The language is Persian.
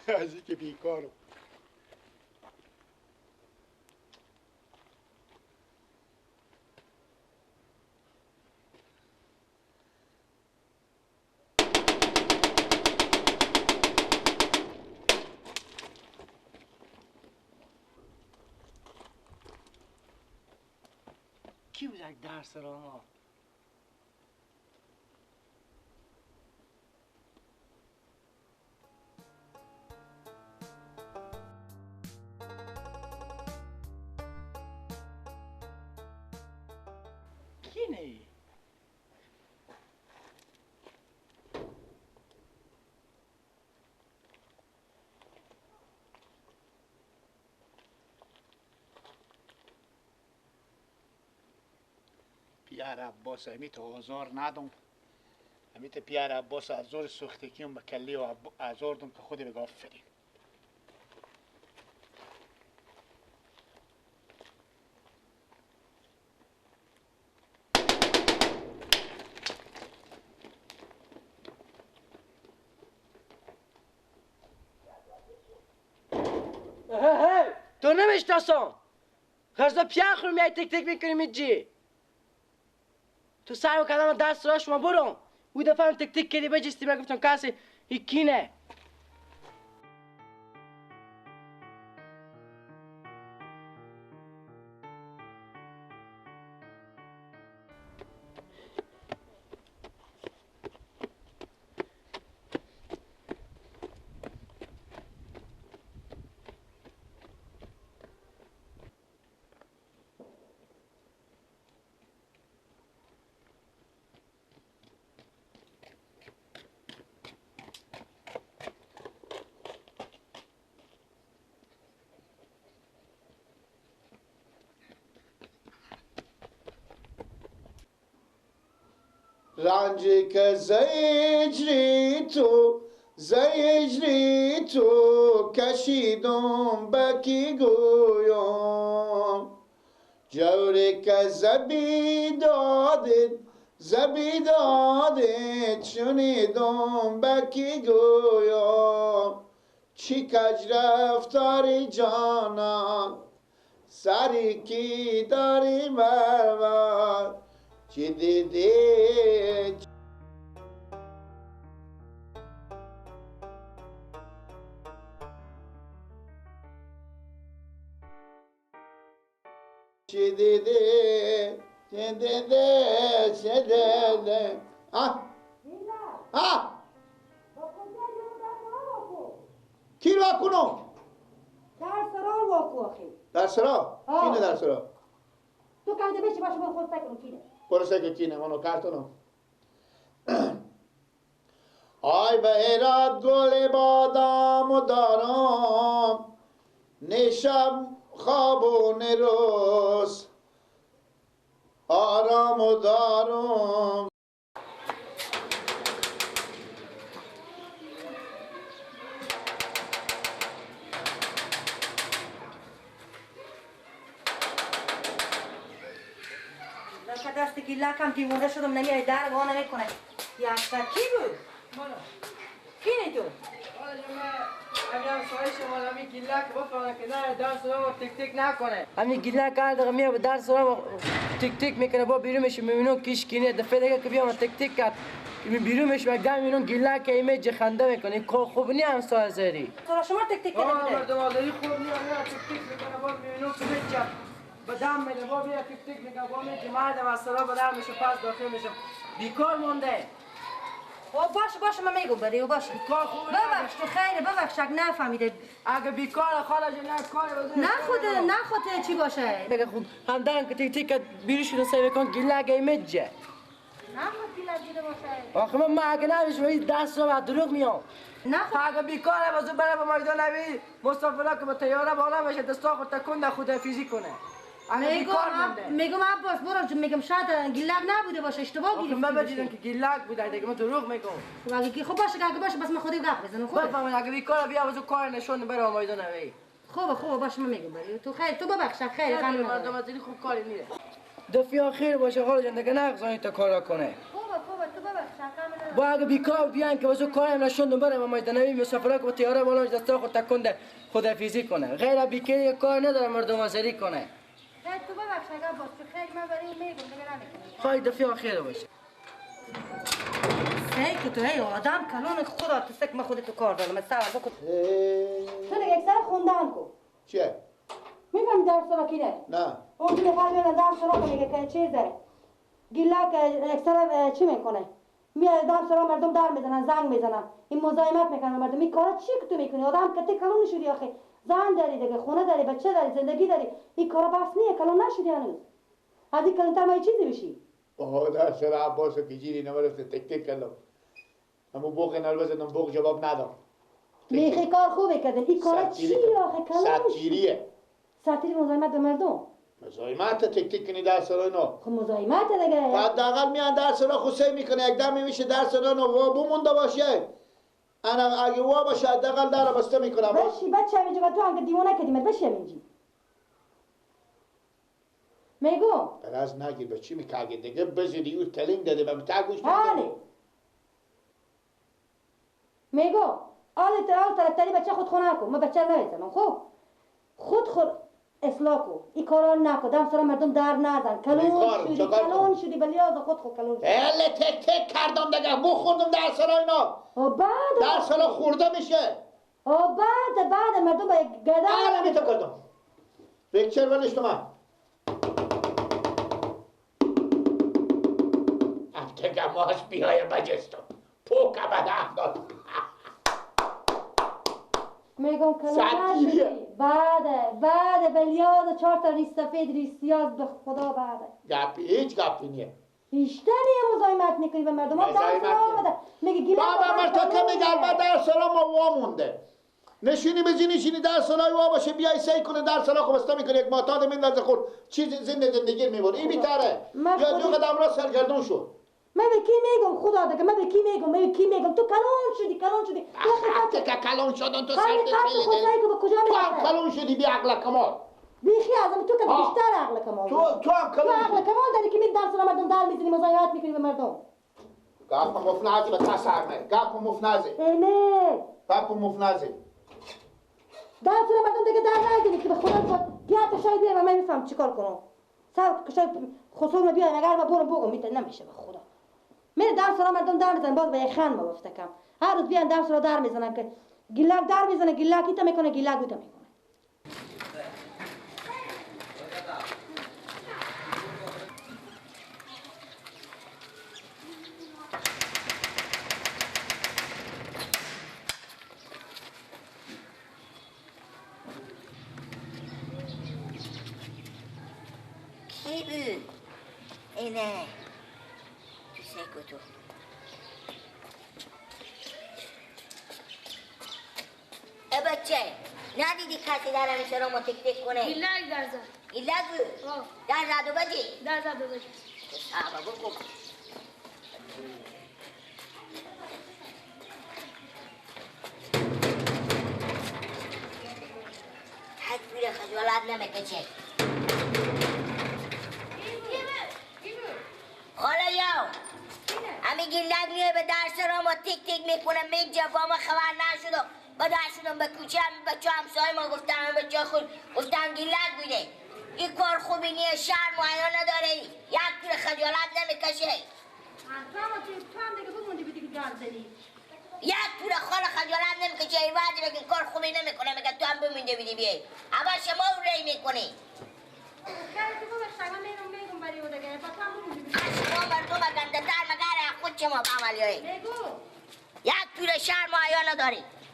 از اینکه بیکارم. کی بود یک درس را ما؟ کی نه؟ پیار عباس همی تا آزار ندم، همی تا پیار عباس از زور سوختگیم به کلی و آزار دم که خودی بگه آفرین. تو نمیشناسم. خرزا پیار خورم میای تک تک میکنی میجی. تو سر کردم دست را شما برم. او دفعه هم تک تک کردی بجستی من گفتم کسی یکینه. رنجی که زجری تو زجری تو کشیدم بکی گویم، جوری که زبی دادید زبی دادید شنیدم بکی گویم، چی کج رفتاری جانان سری کی داری مرمر چی دیدی چی دیدی چی دیدی چی دیدی. آه آه کی رو کنم؟ در سرا واکو آخی. در سرا؟ کینه در سرا؟ تو که بشی باشه برو خود سکنم کینه. برو سکن کینه منو کارتونم. آی به هرات گل بادام دارم، نه شب خواب و نه روز آرام و دارم. دست گیلکم دیوونه شدم نمیای در وا نمیکنه. یک کی بود؟ کی نی تو؟ همین همسایه شما همین گیلک بفهمه که در درس رو تک تک نکنه. همین گیلک هر دقیقه میاد درس رو تک تک میکنه، با بیرون میشه میبینم کیش کینه. دفعه دیگه که بیام تک تک کرد بیرون میشه مگه میبینم گیلک ایمه خنده میکنه. کار خوب نی همسایه زری. شما تک تک کرده. مردم آدمی خوب نی، تک تک میکنه با میبینم که بچه بدم میده با بیا تک تک میکنه با میگه مردم از سرا بدم میشه پس داخل میشه بیکار مونده. او باشه باشه من میگم برای او باشه. بیکار خوبه. ببخش تو خیره ببخش اگه نفهمیده. اگه بیکار خاله جان نه کار بزنه. نه خود نه خود چی باشه؟ دیگه خود همدان که تک تک بیرون شده سعی بکن گیلک ایمجه. نه خود گیلک بوده باشه. آخه من اگه نمیشه این دست رو دروغ میام. نه خود اگه بیکاره بازو بره به میدان نبی مسافرا که با طیاره بالا میشه دستا خود تکون خدافیزی کنه. میگم عباس برو میگم شاید گیلک نبوده باشه اشتباه گرفتی. من بجیدم که گیلک بوده دیگه من دروغ میگم. خب اگه خب باشه اگه باشه بس من خودم گپ بزنم. خوب بفهمید اگه بیکار بیا بازو کار نشون بره میدان نبی. خوبه خوبه باشه من میگم برای تو خیر تو ببخش خیر خانم مردم از خوب کاری میره. دفعه آخر باشه خاله جان دیگه نقضانی تا کارا کنه. خوبه خوبه تو ببخش. با اگه بیکار بیان که واسه کارم نشوندم برم اما دنوی مسافرا که با تیاره بالا دستا خود تکونده خدافیزی کنه. غیر بیکاری کار نداره مردم آزاری کنه. خیر تو ببخش اگر باز خیر من برای میگم دیگه نمیکنم. خواهی دفعه آخر باشه. ای که تو ای آدم کلون خدا تو سک ما خودت تو کار دارم سوال بکن. تو دیگه اکثر خوندن کو. چیه؟ میفهمی درس را کی نه؟ نه. اون دو نفر میان درس را میگه که چیزه. گیلک اکثر چی میکنه؟ میاد درس را مردم در میزنن زنگ میزنن. این مزاحمت میکنن مردم. این کارا چی که تو میکنی؟ آدم که کلون شدی آخه. زن داری دیگه، خونه داری، بچه داری، زندگی داری. این کارا بس نیه، کلون نشدی هنوز. از این کلونتر ما چیزی بشی. با درس را عباس که جیری نمرفته تک تک کردم. اما بوق نلبزدم بوق جواب نداد. میخی کار خوبه کردن. این کارا چی آخه کلون؟ ستیریه. ستیری مزاحمت به مردم. مزاحمت تک تک کنی در سرای نو. خب مزاحمت دیگه. حداقل میان در سرا خو میکنه یک دم میشه در سرا نو وا بمونده باشه. انا اگه وا باشه حداقل در بسته میکنم. بشی بچه همینجا تو هم که دیوانه کردیم بشی همینجا. میگم براز نگیر به چی میکاگه دیگه بزنی او تلینگ داده به تا گوش بله. میگم آل طرفداری بچه خود خونه کن. من بچه نمیزنم خب خود خود اصلاح کو. این کارا نکن. دم سر مردم در نزن. کلون شدی کلون شدی به لیاز خود خود کلون شدی. هله تک تک کردم دیگه بخوردم در سرای اینا. بعد در سرا خورده میشه. بعد مردم به گردن آره میتو کردم. بکچر ولش تو من. ابتگماش بیای بجستم. پوک بده داد. میگم کلون نشدی. بعد بلیاز 4 تا ریس سفید ریس سیاه به خدا بعده. گپی هیچ گپی نیه. بیشتر یه مزاحمت میکنی به مردم. ها درس آمده میگه گیره بابا مرتا که میگه البته در سلام وا مونده. نشینی بزی نشینی در سلای وا باشه بیای سعی کنه در سلا خب استا میکنه یک معتاد میندازه خورد چیز زنده زندگی میبره. این بیتره. یا دو قدم را سرگردون شد. من به کی میگم خدا دیگه من به کی میگم من به کی میگم تو کلون شدی کلون شدی تو که کلون شدن تو سر خیلی تو هم کلون شدی بی عقل کمال بیخی ازم تو که بیشتر عقل کمال تو هم کلون تو عقل کمال داری که می درس مردم در میزنی مزاحمت میکنی به مردم. گپ مفنازی به تسرمه گپ مفنازی اینه گپ مفنازی درس مردم دیگه در نزنی که به خدا بیا شاید بیام من میفهم چیکار کنم. سر کشای خصوم بیایم اگر ما برم بگم میته نمیشه به خدا. میره درس را مردم در میزنن باز به یک خند ما گفتکم هر روز بیان درس را در میزنن که گیلک در میزنه گیلک ایتا میکنه گیلک اوتا میکنه. کی بود؟ اینه تو سکو تو ای بچه ندیدی کسی در همین سرا ما تک تک کنه؟ گیلک در زد. گیلک بود؟ در زد و بجی؟ در زد و بجی. تو صحبه بکن. حد پیر خجالت نمیکشه. خاله یاو همین گیلک میای به درس را ما تک تک میکنه می جفا ما خبر نشدم با درس شدم به کوچه هم بچه همسایه ما گفتم هم بچه خود گفتم گیلک بوده. این کار خوبی نیه شرم و حیا نداره یک پیر خجالت نمیکشه. تو هم دیگه بموندی بدی که گرد زدی. یک پیر خاله خجالت نمیکشه این وقتی که کار خوبی نمیکنه میگه تو هم بمونده بدی بیای اول شما او ری میکنی. شما مردم گنده تر مگر خود شما به عملی. یک پیر شرم و حیا نداری.